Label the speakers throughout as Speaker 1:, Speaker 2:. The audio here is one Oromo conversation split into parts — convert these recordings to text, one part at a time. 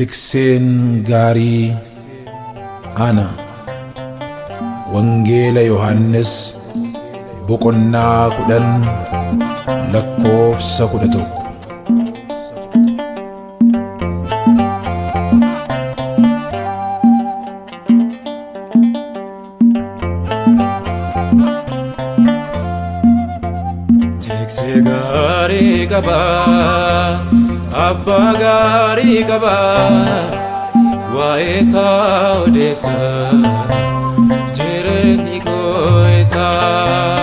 Speaker 1: Tikseen gaarii ana. Wangeela Yohannis boqonnaa 10 lakkoofsa 11.
Speaker 2: Tiksee gaarii qaba, abbaa gaarii qaba, waa'ee isaa odeessa, jireenyi koo isaa.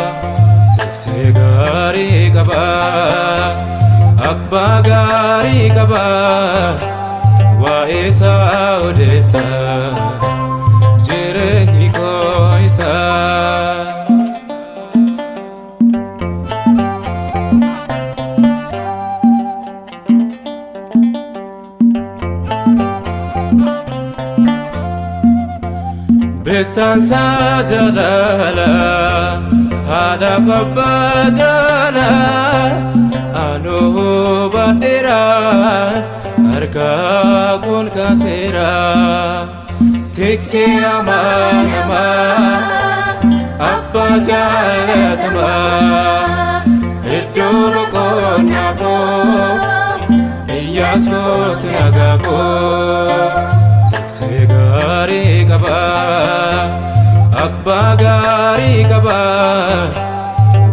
Speaker 2: Tiksee gaarii qaba, abbaa gaarii qaba, waa'ee isaa odeessa, jireenyi koo isaa. Bittaansaa jaalala haadhaaf abbaa jaala anuu hubadheera harka koon kaaseera tiksee amanamaa abbaa jaalatamaa iddoo boqonnaa koo Iyyaasuus nagaa koo tiksee gaarii qaba abbaa gaarii qaba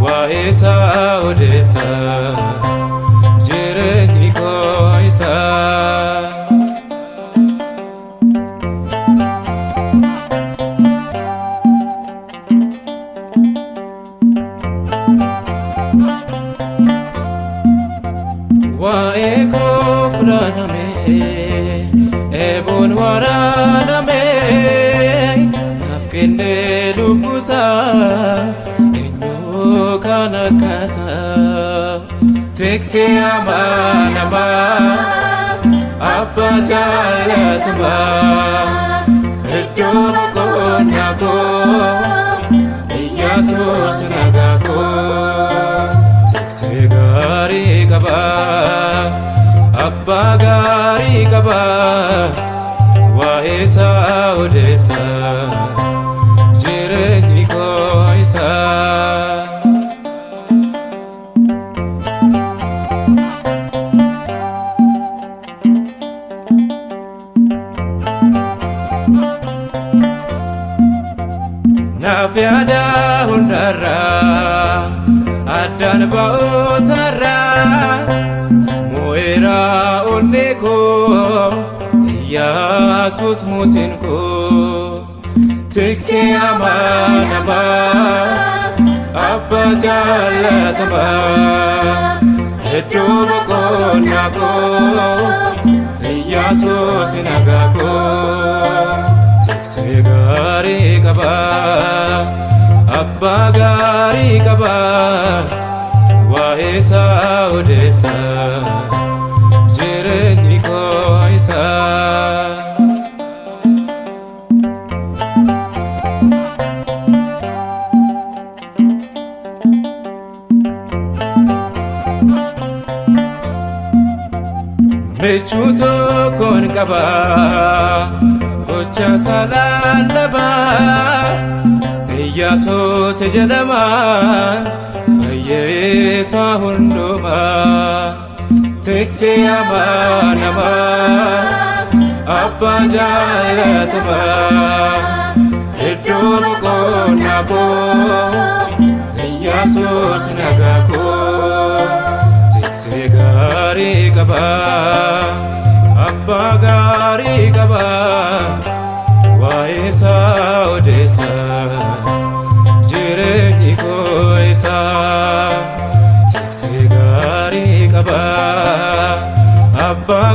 Speaker 2: waa'ee isaa odeessa jireenyi koo isaa. Waa'ee koo funaaname eeboon waraaname naaf kennee lubbusaa eenyu kan akkasaa tiksee amanamaa abbaa jaalatamaa iddoo boqonnaa koo Iyyaasuus nagaa koo tiksee gaarii qaba abbaa gaarii qaba waa'ee isaa odeessa jireenyi koo isaa. Naaf yaada hundarraa addaan ba'uusarraa mo'eera onnee koo Iyyaasuus mootiin koo tiksee amanamaa abbaa jaalatamaa iddoo boqonnaa koo Iyyaasuus nagaa koo tiksee gaarii qaba abbaa gaarii qaba waa'ee isaa odeessa jireenyi koo isaa. Michuu tokkoon qaba gocha isaa lallabaa Iyyaasuus jedhama fayyeessaa hundumaa tiksee amanamaa abbaa jaalatamaa iddoo boqonnaa koo Iyyaasuus nagaa koo tiksee gaarii qaba abbaa gaarii qaba waa'ee isaa odeessa jireenyi koo isaa tiksee gaarii qaba abbaa